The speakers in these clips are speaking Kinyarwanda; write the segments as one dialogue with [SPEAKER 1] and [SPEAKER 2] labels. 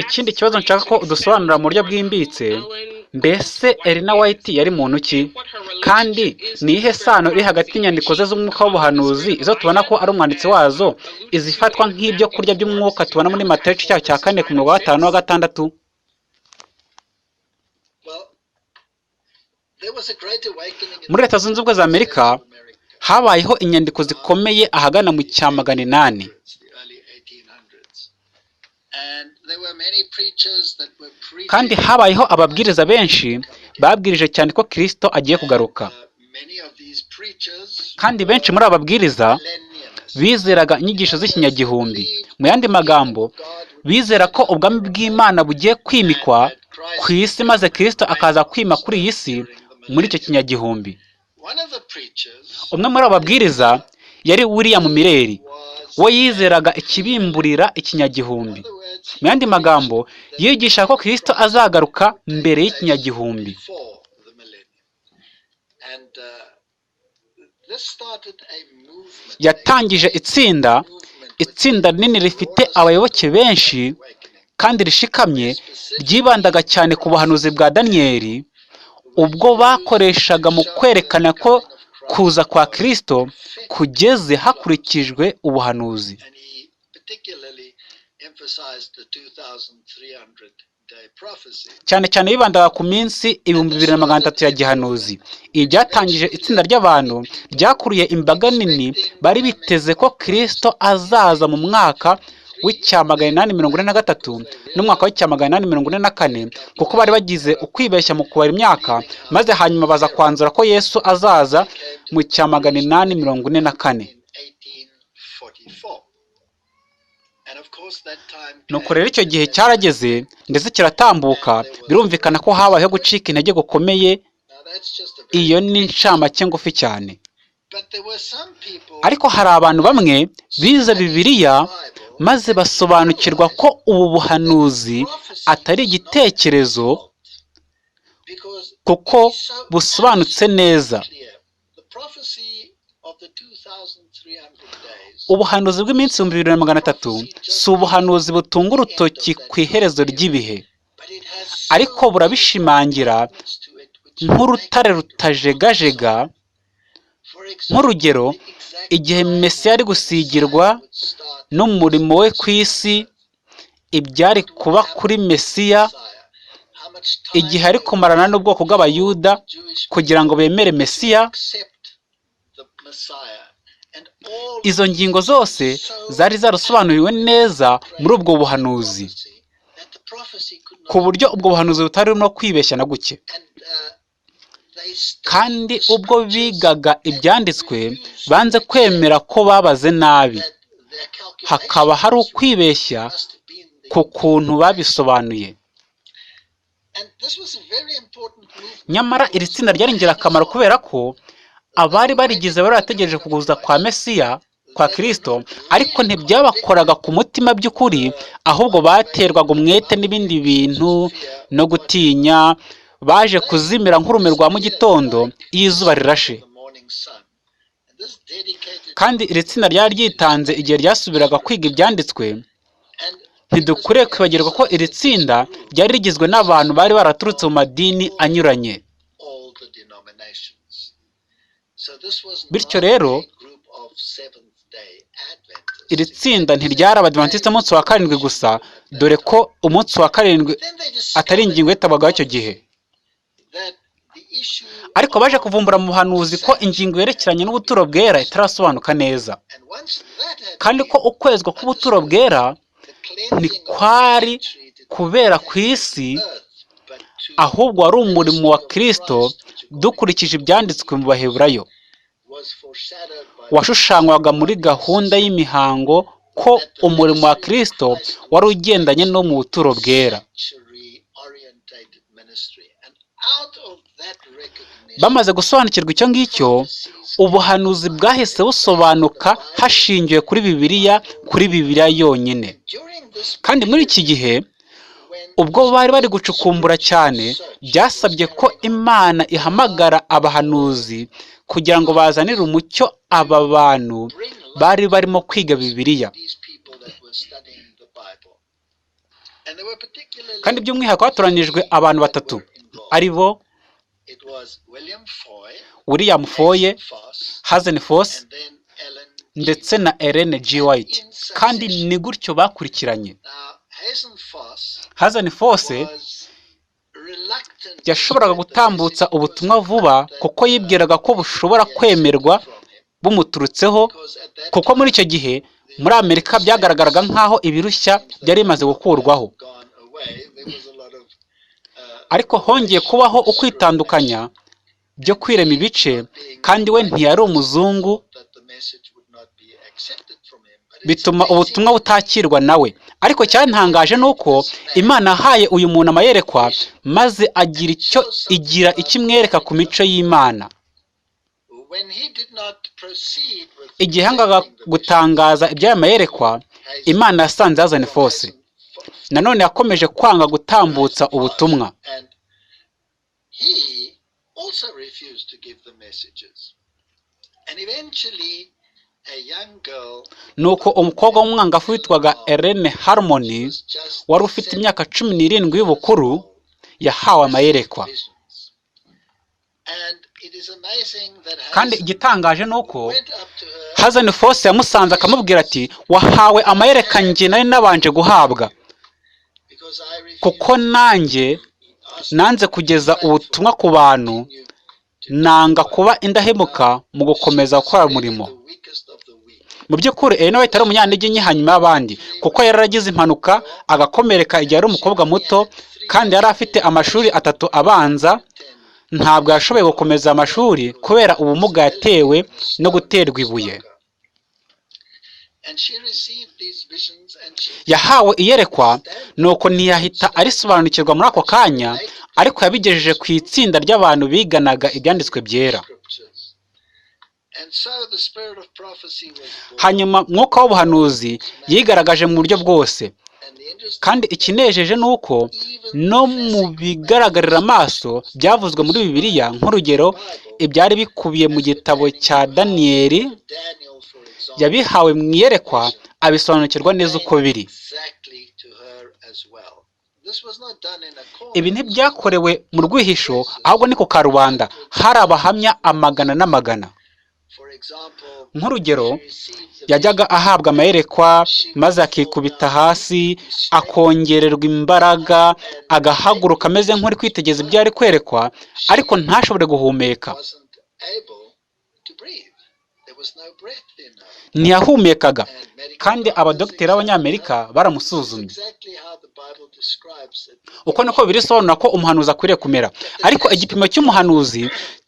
[SPEAKER 1] Ikindi kibazo nshaka ko udusobanurira mu buryo bwimbitse: mbese Elena White yari muntu ki, kandi ni iyihe sano iri hagati y'inyandiko ze z'umwuka w'ubuhanuzi, izo tubona ko ari umwanditsi wazo, izifatwa nk'ibyo kurya by'umwuka tubona muri Matayo igice cyaho cya 4 ku murongo wa 5 wa 6?
[SPEAKER 2] Well, there was a great awakening in
[SPEAKER 1] Muri Leta Zunze Ubumwe za Amerika habayeho inyandiko zikomeye ahagana mu cya 800.
[SPEAKER 2] the early 1800s. And there were many preachers that were preaching.
[SPEAKER 1] Kandi habayeho ababwiriza benshi babwirije cyane ko Kirisito agiye kugaruka.
[SPEAKER 2] Many of these preachers
[SPEAKER 1] Kandi benshi muri aba babwiriza
[SPEAKER 2] millennialists.
[SPEAKER 1] bizeraga inyigisho z'ikinyagihumbi. Mu yandi magambo, bizera ko ubwami bw'Imana bugiye kwimikwa ku isi, maze Kirisito akaza kwima kuri iyi si muri icyo kinyagihumbi.
[SPEAKER 2] One of the preachers
[SPEAKER 1] Umwe muri abo babwiriza yari William Miller.
[SPEAKER 2] was,
[SPEAKER 1] We yizeraga ikibimburira ikinyagihumbi.
[SPEAKER 2] in other words,
[SPEAKER 1] Mu yandi magambo, yigisha ko Kirisito azagaruka mbere y'ikinyagihumbi.
[SPEAKER 2] before the millennium. And this started a movement.
[SPEAKER 1] Yatangije itsinda, itsinda rinini rifite abayoboke benshi kandi rishikamye, ryibandaga cyane ku buhanuzi bwa Daniyeli, ubwo bakoreshaga mu kwerekana ko kuza kwa Kristo kugeze hakurikijwe ubuhanuzi.
[SPEAKER 2] And he particularly emphasized the 2,300 day prophecy.
[SPEAKER 1] Cyane cyane yibandaga ku minsi 2300 ya gihanuzi. Ibi byatangije itsinda ry'abantu ryakuruye imbaga nini bari biteze ko Kristo azaza mu mwaka wa 1843 n'umwaka wa 1844, kuko bari bagize ukwibeshya mu kubara imyaka, maze hanyuma baza kwanzura ko Yesu azaza mu 1844.
[SPEAKER 2] In 1844. And of course that time
[SPEAKER 1] Nuko rero icyo gihe cyarageze ndetse kiratambuka. Birumvikana ko habayeho gucika intege gukomeye.
[SPEAKER 2] Now that's just a very
[SPEAKER 1] Iyo ni incamake ngufi cyane.
[SPEAKER 2] But there were some people
[SPEAKER 1] Ariko hari abantu bamwe bize Bibiliya maze basobanukirwa ko ubu buhanuzi atari igitekerezo,
[SPEAKER 2] because
[SPEAKER 1] kuko busobanutse neza.
[SPEAKER 2] clear. The prophecy of the 2300 days
[SPEAKER 1] Ubuhanuzi bw'iminsi 2300 si ubuhanuzi butunga urutoki ku iherezo ry'ibihe,
[SPEAKER 2] but it has
[SPEAKER 1] ariko burabishimangira
[SPEAKER 2] to it which
[SPEAKER 1] nk'urutare rutajegajega.
[SPEAKER 2] For example,
[SPEAKER 1] Nk'urugero, igihe Mesiya ari gusigirwa n'umurimo we ku isi, ibyari kuba kuri Mesiya
[SPEAKER 2] how much time
[SPEAKER 1] igihe ari kumarana n'ubwoko bw'Abayuda kugira ngo bemere Mesiya,
[SPEAKER 2] accept the Messiah and all
[SPEAKER 1] izo ngingo zose zari zarasobanuriwe neza muri ubwo buhanuzi,
[SPEAKER 2] that the prophecy could not
[SPEAKER 1] ku buryo ubwo buhanuzi butari no kwibeshya na guke.
[SPEAKER 2] And they studied
[SPEAKER 1] Kandi
[SPEAKER 2] the
[SPEAKER 1] ubwo
[SPEAKER 2] scriptures
[SPEAKER 1] bigaga ibyanditswe, banze kwemera ko babaze nabi,
[SPEAKER 2] that their
[SPEAKER 1] hakaba hari
[SPEAKER 2] calculations
[SPEAKER 1] ukwibeshya
[SPEAKER 2] must have been the
[SPEAKER 1] ku kuntu babisobanuye.
[SPEAKER 2] And this was a very important movement.
[SPEAKER 1] Nyamara iri tsinda ryari ingirakamaro, kubera ko abari barigize bari barategereje kuza kwa Mesiya, kwa Kristo, ariko ntibyabakoraga ku mutima by'ukuri, ahubwo baterwaga umwete n'ibindi bintu no gutinya. Baje kuzimira nk'urume rwa mu gitondo iyo izuba rirashe.
[SPEAKER 2] The morning sun. And this dedicated
[SPEAKER 1] Kandi iri tsinda ryari ryitanze igihe ryasubiraga kwiga ibyanditswe.
[SPEAKER 2] And
[SPEAKER 1] Ntidukwiriye kwibagirwa ko iri tsinda ryari rigizwe n'abantu bari baraturutse mu madini anyuranye.
[SPEAKER 2] all the denominations. So this was
[SPEAKER 1] Bityo
[SPEAKER 2] not
[SPEAKER 1] rero,
[SPEAKER 2] a group of Seventh-day Adventists.
[SPEAKER 1] iri tsinda ntiryari Abadivantisite umunsi wa karindwi gusa, dore ko umunsi wa karindwi
[SPEAKER 2] Then they
[SPEAKER 1] atari
[SPEAKER 2] discovered
[SPEAKER 1] ingingo yitabwagaho icyo gihe.
[SPEAKER 2] that the issue
[SPEAKER 1] Ariko baje kuvumbura mu buhanuzi ko ingingo yerekeranye n'ubuturo bwera itarasobanuka neza,
[SPEAKER 2] and once that had
[SPEAKER 1] kandi ko ukwezwa k'ubuturo bwera
[SPEAKER 2] the cleansing of
[SPEAKER 1] ntikwari kubera ku isi,
[SPEAKER 2] earth, but to
[SPEAKER 1] ahubwo wari umurimo wa Kristo dukurikije ibyanditswe mu Baheburayo,
[SPEAKER 2] was foreshadowed by
[SPEAKER 1] washushanywaga muri gahunda y'imihango, ko umurimo wa Kristo wari ugendanye no mu buturo bwera.
[SPEAKER 2] sanctuary orientated ministry. And out of that recognition,
[SPEAKER 1] Bamaze gusobanukirwa icyo ngicyo, ubuhanuzi bwahise busobanuka hashingiwe kuri Bibiliya, kuri Bibiliya yonyine.
[SPEAKER 2] During this
[SPEAKER 1] Kandi muri iki gihe,
[SPEAKER 2] when
[SPEAKER 1] ubwo bari bari gucukumbura cyane, byasabye ko Imana ihamagara abahanuzi kugira ngo bazanire umucyo aba bantu bari barimo kwiga Bibiliya.
[SPEAKER 2] These people that were studying the
[SPEAKER 1] Kandi by'umwihariko hatoranijwe abantu batatu, ari bo William Foye, Hazen Foss ndetse na Ellen G. White. Kandi ni gutyo bakurikiranye. Hazen Foss yashoboraga gutambutsa ubutumwa vuba kuko yibwiraga ko bushobora kwemerwa bumuturutseho, kuko muri icyo gihe muri Amerika byagaragaraga nk'aho ibirushya byari bimaze gukurwaho. Ariko hongeye kubaho ukwitandukanya byo kwirema ibice, kandi we ntiyari umuzungu, bituma ubutumwa butakirwa nawe. Ariko cyantangaje ni uko Imana yahaye uyu muntu amayerekwa, maze agira icyo igira ikimwereka ku mico y'Imana. Igihe yangaga gutangaza iby'aya mayerekwa, Imana yasanze Hazen Foss. Nanone yakomeje kwanga gutambutsa ubutumwa. Nuko umukobwa w'umwangavu witwaga Ellen Harmon, wari ufite imyaka 17 y'ubukuru, yahawe amayerekwa. Kandi igitangaje ni uko Hazen Foss yamusanze akamubwira ati: "Wahawe amayerekwa njye nari nabanje guhabwa, kuko nanjye nanze kugeza ubutumwa ku bantu, nanga kuba indahemuka mu gukomeza gukora umurimo." Mu by'ukuri Ellen White ari umunyantege nke hanyuma y'abandi, kuko yari yaragize impanuka agakomereka igihe yari umukobwa muto, kandi yari afite amashuri atatu abanza. Ntabwo yashoboye gukomeza amashuri kubera ubumuga yatewe no guterwa ibuye. Yahawe iyerekwa, nuko ntiyahita arisobanukirwa muri ako kanya, ariko yabigejeje ku itsinda ry'abantu biganaga ibyanditswe byera. Hanyuma mwuka w'ubuhanuzi yigaragaje mu buryo bwose. Kandi ikinejeje ni uko no mu bigaragarira amaso byavuzwe muri Bibiliya, nk'urugero ibyari bikubiye mu gitabo cya Daniyeli, yabihawe mu iyerekwa abisobanukirwa neza uko biri. Ibi ntibyakorewe mu rwihisho, ahubwo ni ku karubanda, hari abahamya amagana n'amagana. Nk'urugero, yajyaga ahabwa amayerekwa maze akikubita hasi, akongererwa imbaraga, agahaguruka ameze nk'uri kwitegereza ibyo yari kwerekwa, ariko ntashobore guhumeka. Ntiyahumekaga, kandi abadogiteri b'Abanyamerika baramusuzumye. Uko niko Bibiliya isobanura ko umuhanuzi akwiriye kumera. Ariko igipimo cy'umuhanuzi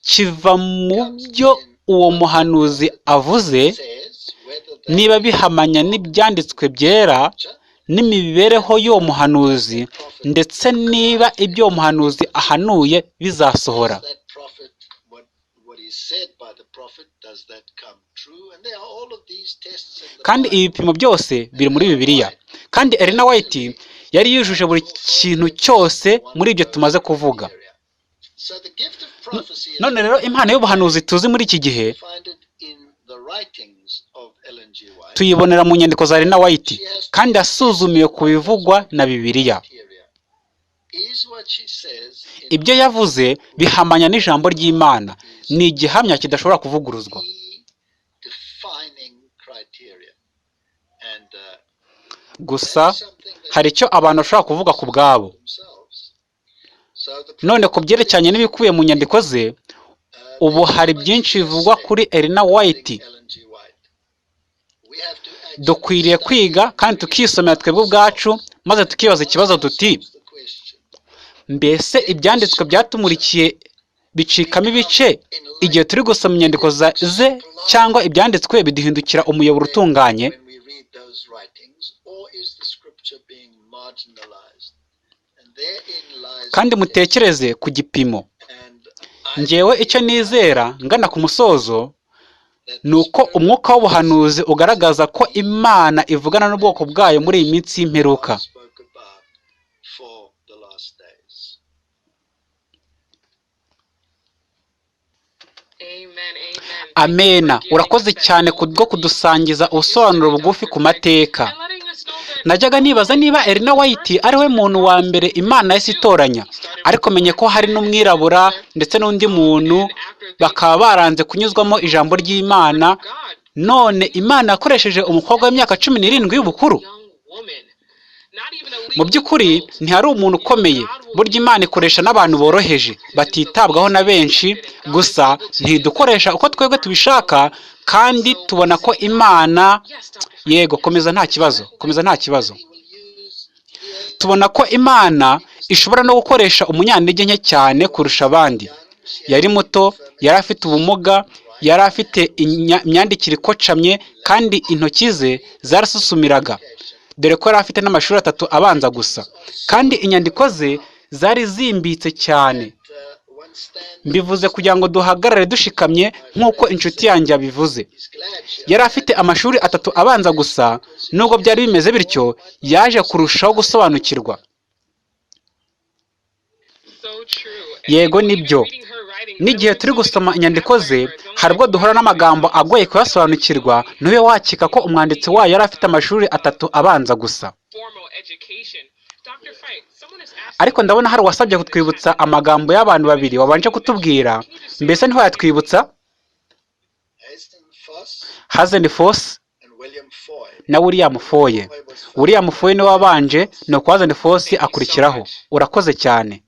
[SPEAKER 1] kiva mu byo uwo muhanuzi avuze, niba bihamanya n'ibyanditswe byera n'imibereho y'uwo muhanuzi, ndetse niba ibyo uwo muhanuzi ahanuye bizasohora. Kandi ibi bipimo byose biri muri Bibiliya. Kandi Ellen White yari yujuje buri kintu cyose muri ibyo tumaze kuvuga. None rero impano y'ubuhanuzi tuzi muri iki gihe tuyibonera mu nyandiko za Ellen White, kandi yasuzumiwe ku bivugwa na Bibiliya. Ibyo yavuze bihamanya n'ijambo ry'Imana, ni igihamya kidashobora kuvuguruzwa. Gusa hari icyo abantu bashobora kuvuga ku bwabo. None ku byerekeranye n'ibikubiye mu nyandiko ze, ubu hari byinshi bivugwa kuri Ellen White. Dukwiriye kwiga kandi tukisomera twebwe ubwacu, maze tukibaza ikibazo tuti: mbese ibyanditswe byatumurikiye bicikamo ibice igihe turi gusoma inyandiko ze, cyangwa ibyanditswe biduhindukira umuyoboro utunganye? Kandi mutekereze ku gipimo. Njyewe icyo nizera ngana ku musozo ni uko umwuka w'ubuhanuzi ugaragaza ko Imana ivugana n'ubwoko bwayo muri iyi minsi y'imperuka. Amena. Urakoze cyane kubwo kudusangiza ubusobanuro bugufi ku mateka. Najyaga nibaza niba Elena White ari we muntu wa mbere Imana yahise itoranya, ariko menye ko hari n'umwirabura ndetse n'undi muntu, bakaba baranze kunyuzwamo ijambo ry'Imana. None Imana yakoresheje umukobwa w'imyaka 17 y'ubukuru. Mu by'ukuri ntihari umuntu ukomeye. Burya Imana ikoresha n'abantu boroheje, batitabwaho na benshi. Gusa ntidukoresha uko twebwe tubishaka, kandi tubona ko Imana... Yego, komeza, nta kibazo, komeza, nta kibazo. Tubona ko Imana ishobora no gukoresha umunyantege nke cyane kurusha abandi. Yari muto, yari afite ubumuga, yari afite imyandikire ikocamye, kandi intoki ze zarasusumiraga, dore ko yari afite n'amashuri atatu abanza gusa, kandi inyandiko ze zari zimbitse cyane. Mbivuze kugira ngo duhagarare dushikamye nk'uko inshuti yanjye yabivuze. Yari afite amashuri atatu abanza gusa. Nubwo byari bimeze bityo, yaje kurushaho gusobanukirwa. Yego, nibyo. N'igihe turi gusoma inyandiko ze, hari ubwo duhura n'amagambo agoye kuyasobanukirwa, ntube wakeka ko umwanditsi wayo yari afite amashuri atatu abanza gusa. Ariko ndabona hari uwasabye kutwibutsa amagambo y'abantu babiri wabanje kutubwira. Mbese ntiwayatwibutsa? Hazen Foss na William Foye. William Foye niwe wabanje, nuko Hazen Foss akurikiraho. Urakoze cyane.